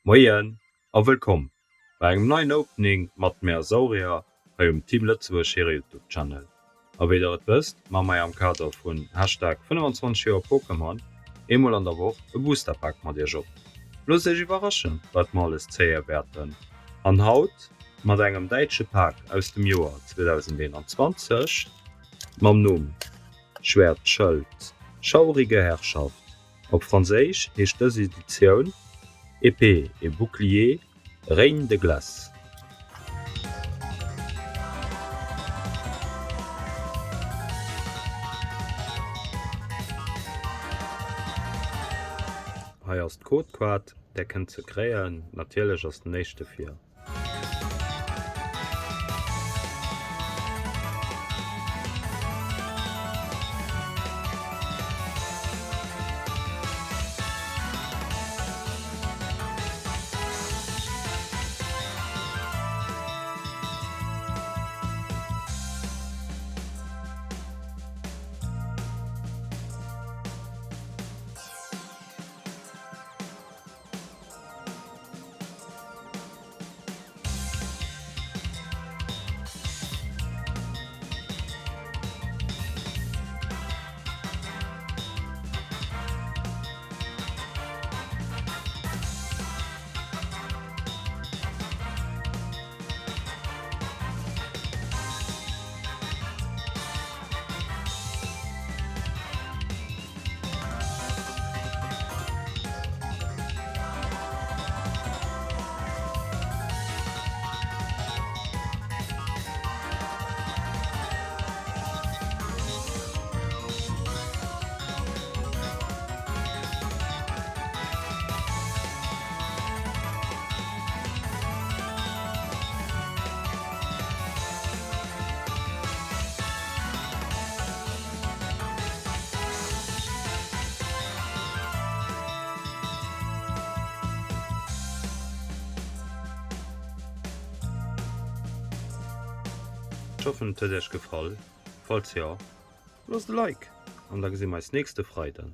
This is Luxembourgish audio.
Moien a wëllkomm bei engem neien Opening mat mär Saurier hei um Team Lëtzebuerg hire Youtube Channel. A wéi der et wësst, man mer am Kader vun Hashtag 25 Joer Pokémon eemol an der Woch e Booster Pack mat iech op. Loosst iech iwwerraschen wat mer alles zéie wäerten an haut mat engem däitsche Pak aus dem Joer 2021 mam Numm Schwert Schëld Schaurige Herrschaft. Op Franséisch heescht dës Editioun Épée et bouclier, règne de glace. Hei ass d'Codekaart, där kënnt se kréien. Natierlech ass den éischte fir. Ech hoffen et huet iech gefall, falls jo loosst e Like an da gesi mer eis nächste Freiden.